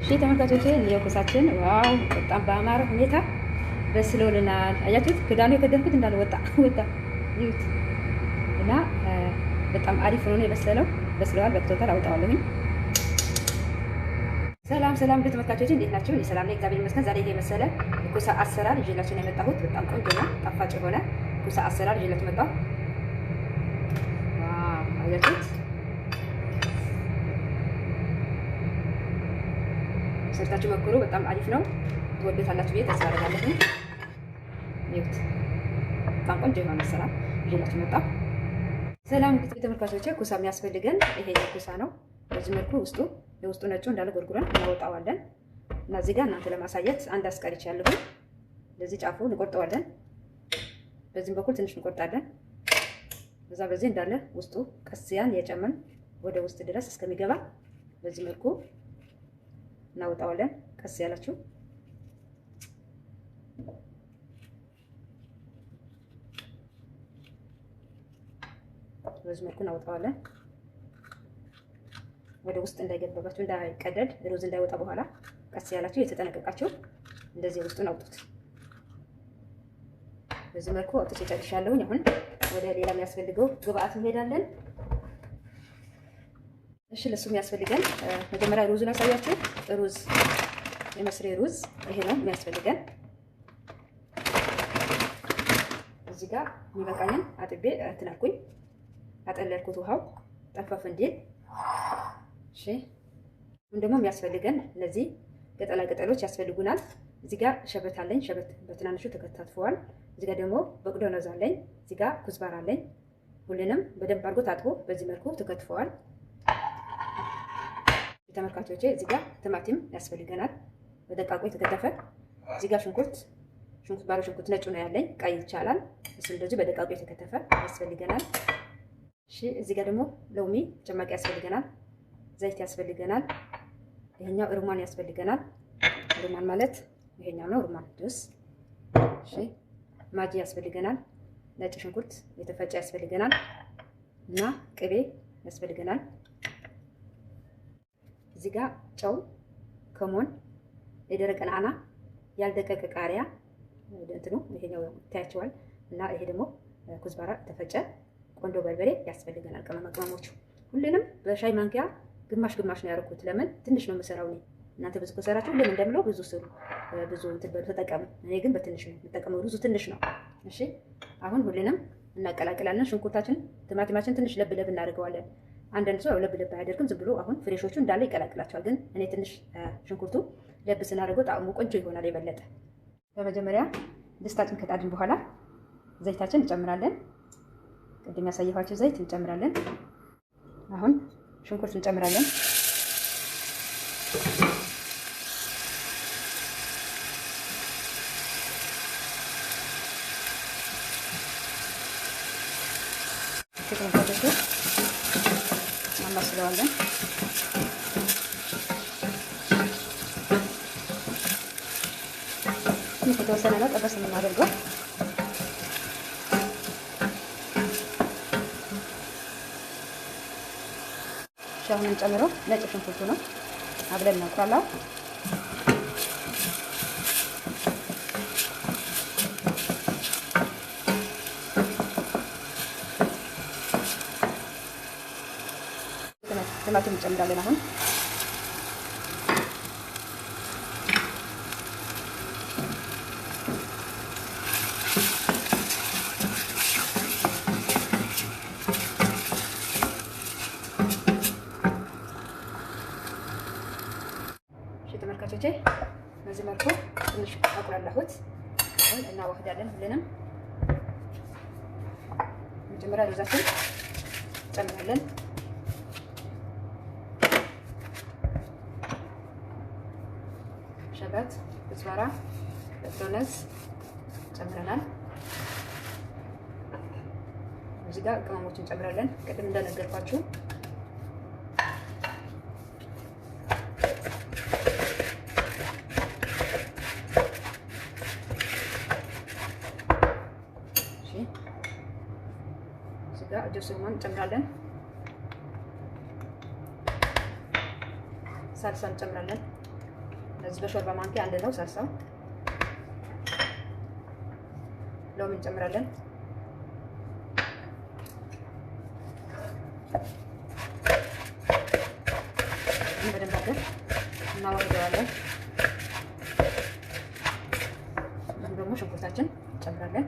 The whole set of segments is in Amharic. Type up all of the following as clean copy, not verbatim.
እሺ ተመልካቾቼ የኩሳችን wow በጣም በአማረ ሁኔታ በስሎልናል። አያችሁት? ክዳኑ የከደንኩት እንዳለ ወጣ ወጣ ይሁት እና በጣም አሪፍ ሆኖ የበሰለው በስለዋል። በቅቶታል። አውጣዋለሁኝ። ሰላም ሰላም ተመልካቾቼ እንዴት ናችሁ? እኔ ሰላም ነኝ፣ እግዚአብሔር ይመስገን። ዛሬ ይሄ የመሰለ ኩሳ አሰራር ይዤላችሁ ነው የመጣሁት። በጣም ቆንጆና ጣፋጭ የሆነ ኩሳ አሰራር ይዤላችሁ መጣሁ። Wow አያችሁት? ሰርታችሁ ሞክሩ። በጣም አሪፍ ነው፣ ትወዱታላችሁ ብዬ ተስፋ አደርጋለሁ። ይሁት በጣም ቆንጆ የሆነ ስራ ይዤላችሁ መጣሁ። ሰላም ተመልካቾቼ፣ ኩሳ የሚያስፈልገን ይሄ ኩሳ ነው። በዚህ መልኩ ውስጡ የውስጡ ነጩ እንዳለ ጎርጉረን እናወጣዋለን እና እዚህ ጋር እናንተ ለማሳየት አንድ አስቀርቻለሁ። ለዚህ ጫፉ እንቆርጠዋለን። በዚህም በኩል ትንሽ እንቆርጣለን። በዛ በዚህ እንዳለ ውስጡ ቀስያን የጨመን ወደ ውስጥ ድረስ እስከሚገባ በዚህ መልኩ እናወጣዋለን። ቀስ ያላችሁ በዚህ መልኩ እናወጣዋለን። ወደ ውስጥ እንዳይገባባችሁ እንዳይቀደድ ሩዝ እንዳይወጣ በኋላ ቀስ ያላችሁ የተጠነቀቃችሁ እንደዚህ ውስጡን አውጡት። በዚህ መልኩ አውጥቼ ጨርሻለሁኝ። አሁን ወደ ሌላ የሚያስፈልገው ግብአት እንሄዳለን። እሺ ለሱ የሚያስፈልገን መጀመሪያ ሩዙን አሳያችሁ። ሩዝ የመስሪ ሩዝ ይሄ ነው የሚያስፈልገን። እዚህ ጋር የሚበቃኝን አጥቤ እንትን አልኩኝ፣ አጠለልኩት ውሃው ጠፈፍ እንዲል። እሺ አሁን ደግሞ የሚያስፈልገን እነዚህ ቅጠላ ቅጠሎች ያስፈልጉናል። እዚህ ጋር ሸበት አለኝ፣ ሸበት በትናንሹ ተከታትፈዋል። እዚህ ጋር ደግሞ በቅዶኖዝ አለኝ፣ እዚህ ጋር ኩዝባር አለኝ። ሁሉንም በደንብ አድርጎ ታጥቦ በዚህ መልኩ ተከትፈዋል። ተመልካቾቼ እዚህ ጋር ቲማቲም ያስፈልገናል፣ በደቃቁ የተከተፈ። እዚህ ጋር ሽንኩርት ሽንኩርት ባሮ ሽንኩርት ነጩ ነው ያለኝ፣ ቀይ ይቻላል። እሱ እንደዚህ በደቃቁ የተከተፈ ያስፈልገናል። እሺ እዚህ ጋር ደግሞ ሎሚ ጭማቂ ያስፈልገናል፣ ዘይት ያስፈልገናል። ይሄኛው ሩማን ያስፈልገናል። ሩማን ማለት ይሄኛው ነው፣ ሩማን ጁስ። እሺ ማጂ ያስፈልገናል፣ ነጭ ሽንኩርት የተፈጨ ያስፈልገናል እና ቅቤ ያስፈልገናል። እዚህ ጋር ጨው፣ ከሞን፣ የደረቀ ናና፣ ያልደቀቀ ቃሪያ እንትኑ ይሄኛው ይታያቸዋል እና ይሄ ደግሞ ኩዝባራ ተፈጨ፣ ቆንዶ በርበሬ ያስፈልገናል። ቅመማ ቅመሞቹ ሁሉንም በሻይ ማንኪያ ግማሽ ግማሽ ነው ያደረኩት። ለምን ትንሽ ነው የምሰራው እኔ። እናንተ ብዙ ከሰራችሁ ሁሉም እንደምለው ብዙ ስሩ፣ ብዙ እንትን በሉ ተጠቀሙ። እኔ ግን በትንሽ ነው የምጠቀመው፣ ሩዙ ትንሽ ነው። እሺ አሁን ሁሉንም እናቀላቅላለን። ሽንኩርታችን፣ ቲማቲማችን ትንሽ ለብ ለብ እናደርገዋለን። አንዳንድ ሰው ለብ ለብ አያደርግም፣ ዝም ብሎ አሁን fresh ኦቹ እንዳለ ይቀላቅላቸዋል። ግን እኔ ትንሽ ሽንኩርቱ ለብ ስናደርገው ጣዕሙ ቆንጆ ይሆናል የበለጠ። በመጀመሪያ ድስታችን ከጣድን በኋላ ዘይታችን እንጨምራለን። ቅድም ያሳየኋቸው ዘይት እንጨምራለን። አሁን ሽንኩርት እንጨምራለን። እናማስለዋለን። ትንሽ የተወሰነ ነው ጠበስ የምናደርገው። አሁን የምንጨምረው ነጭ ሽንኩርቱ ነው። አብረን እናቁላላው። ቲማቲም እንጨምራለን። አሁን ተመልካቾቼ በዚህ መልኩ ትንሽ አቁላላሁት። አሁን እናዋህዳለን ሁሉንም። መጀመሪያ ሩዛችን እንጨምራለን። ሸበት፣ ኩዝባራ፣ በቅዶነዝ ጨምረናል። እዚህ ጋር ቅመሞችን እንጨምራለን። ቅድም እንደነገርኳችሁ እዚህ ጋር ጁስ ሩማን እንጨምራለን። ሳልሳ እንጨምራለን። እዚህ በሾርባ ማንኪያ አንድ ነው ሳልሳው። ሎሚ እንጨምራለን። በደንብ አድርገን እናዋህደዋለን። አሁን ደግሞ ሽንኩርታችን እንጨምራለን።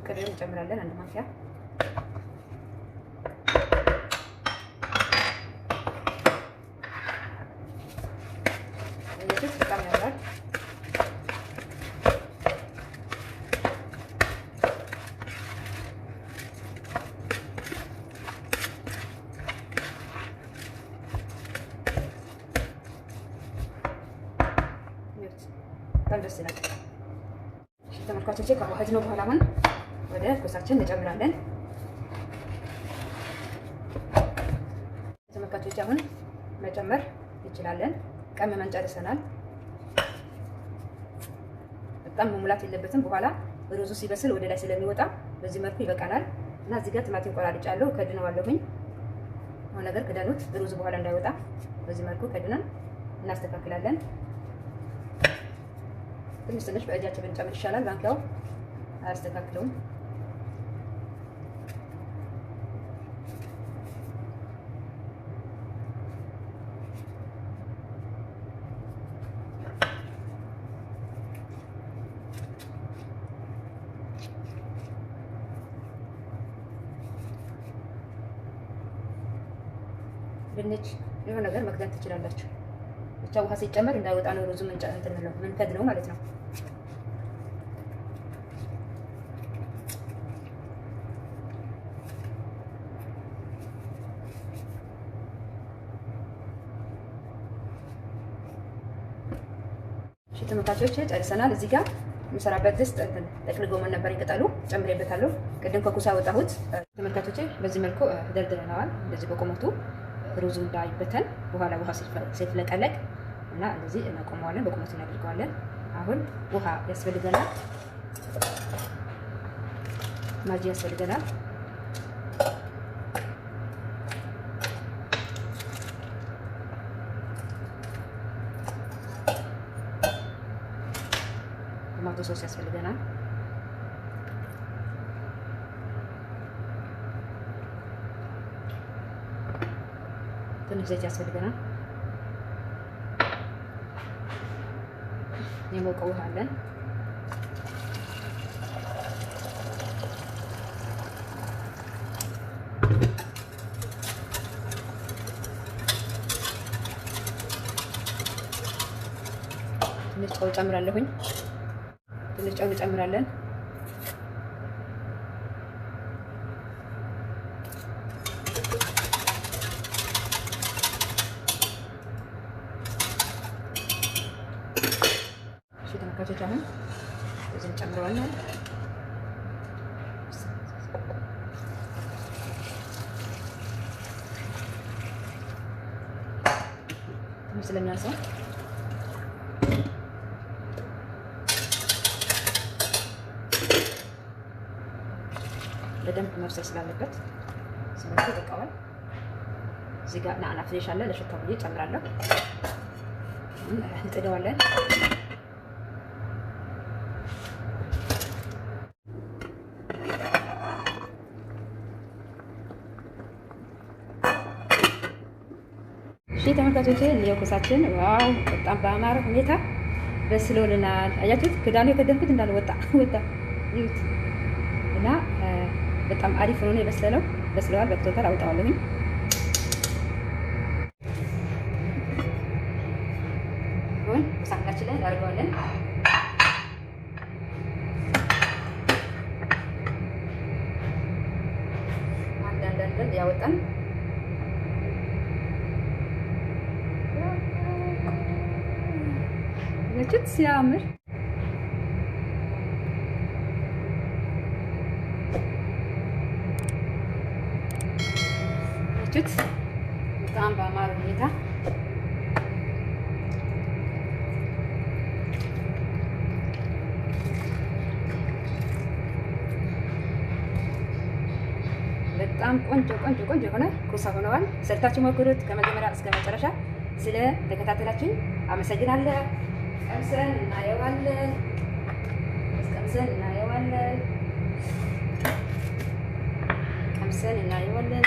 ቅቤውን እንጨምራለን አንድ ማንኪያ። በጣም ያምራል። በጣም ደስ ይላል። ተመልካቾቼ ካዋሃድነው በኋላ አሁን ወደ ኩሳችን እንጨምራለን። ተመልካቾቼ አሁን መጨመር እንችላለን። ቀምመን ጨርሰናል። በጣም መሙላት የለበትም። በኋላ ሩዙ ሲበስል ወደ ላይ ስለሚወጣ በዚህ መልኩ ይበቃናል። እና እዚህ ጋር ቲማቲም ቆራርጫለሁ፣ ከድነዋለሁኝ። አሁን ነገር ክደኑት፣ ሩዙ በኋላ እንዳይወጣ በዚህ መልኩ ከድነን እናስተካክላለን። ትንሽ ትንሽ በእጃችን ብንጨምር ይሻላል። ማንኪያው አያስተካክለውም። ድንች የሆነ ነገር መክደን ትችላላችሁ። ብቻ ውሃ ሲጨመር እንዳይወጣ ነው ሩዙ ምንከድ ነው ማለት ነው። እሺ ተመልካቾች ጨርሰናል። እዚህ ጋር የምሰራበት ድስት እንትን ጥቅል ጎመን ነበረኝ ቅጠሉ ጨምሬበታለሁ። ቅድም ከኩሳ ወጣሁት። ተመልካቾቼ በዚህ መልኩ ደርድረነዋል። እንደዚህ በቁመቱ ሩዙ እንዳይበተን በኋላ ውሃ ሲፍለቀለቅ እና እንደዚህ እናቆመዋለን። በቁመቱ እናደርገዋለን። አሁን ውሃ ያስፈልገናል፣ ማጂ ያስፈልገናል። tomato sauce ያስፈልገናል። ትንሽ ዘይት ያስፈልገናል። የሞቀ ውሃ አለን። ትንሽ ጨው ጨምራለሁኝ። ትንሽ ጨው እንጨምራለን። እሺ ተመልካቾች አሁን እዚህ እንጨምረዋለን። ትንሽ ስለሚያንሰው በደንብ መብሰል ስላለበት ስመቱ በቃዋል። እዚህ ጋር ናዕና fresh አለ ለሽታው ብዬ ጨምራለሁ። እንጥደዋለን። እሺ ተመልካቾቼ የኩሳችን wow በጣም በአማረ ሁኔታ በስሎልናል። አያችሁት? ክዳኑ የከደንኩት እንዳለ ወጣ ወጣ ይሁት እና በጣም አሪፍ ሆኖ ነው የበሰለው። በስለዋል፣ በቅቶታል። አውጣዋለሁኝ። አሁን ሳህናችን ላይ እናደርገዋለን። አንድ አንድ አንድ ያወጣን ያችሁት ሲያምር በጣም በአማረ ሁኔታ በጣም በጣም ቆንጆ ቆንጆ ቆንጆ የሆነ ኩሳ ሆነዋል። ሰርታችሁ ሞክሩት ከመጀመሪያ እስከ መጨረሻ። ስለ ተከታተላችሁኝ አመሰግናለሁ። ቀምሰን እናየዋለን። ቀምሰን እናየዋለን። ቀምሰን እናየዋለን።